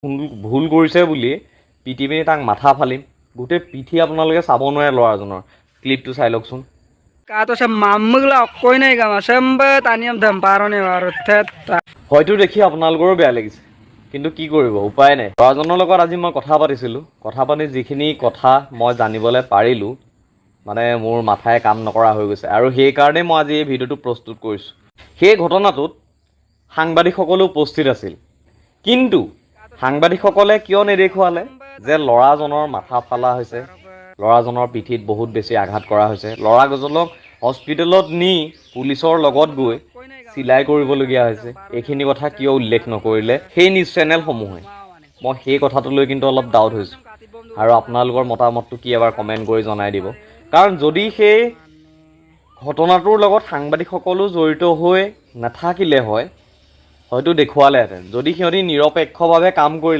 ভুল কৰিছে বুলি পিটি পিনি তাক মাথা ফালিম। গোটেই পিঠি আপোনালোকে চাব নোৱাৰে ল'ৰাজনৰ। ক্লিপটো চাই লওকচোন। Kato sa mamagla koy na ikaw samba taniam dhamparo ne baro thet. হয়তো দেখি আপোনালোকৰো বেয়া লাগিছে, কিন্তু কি কৰিব, উপায় নাই। ল'ৰাজনৰ লগত আজি মই কথা পাতিছিলোঁ। কথা পাতি যিখিনি কথা মই জানিবলৈ পাৰিলোঁ, মানে মোৰ মাথাই কাম নকৰা হৈ গৈছে আৰু সেইকাৰণেই মই আজি এই ভিডিঅ'টো প্ৰস্তুত কৰিছোঁ। সেই ঘটনাটোত সাংবাদিকসকলো উপস্থিত আছিল, কিন্তু সাংবাদিকসকলে কিয় নেদেখুৱালে যে ল'ৰাজনৰ মাথা ফালা হৈছে, ল'ৰাজনৰ পিঠিত বহুত বেছি আঘাত কৰা হৈছে, ল'ৰাজনক হস্পিটেলত নি পুলিচৰ লগত গৈ চিলাই কৰিবলগীয়া হৈছে? এইখিনি কথা কিয় উল্লেখ নকৰিলে সেই নিউজ চেনেলসমূহে? মই সেই কথাটো লৈ কিন্তু অলপ ডাউট হৈছোঁ আৰু আপোনালোকৰ মতামতটো কি এবাৰ কমেণ্ট কৰি জনাই দিব। কাৰণ যদি সেই ঘটনাটোৰ লগত সাংবাদিকসকলো জড়িত হৈ নাথাকিলে হয়, হয়তো দেখুৱালেহেঁতেন, যদি সিহঁতি নিৰপেক্ষভাৱে কাম কৰিলে।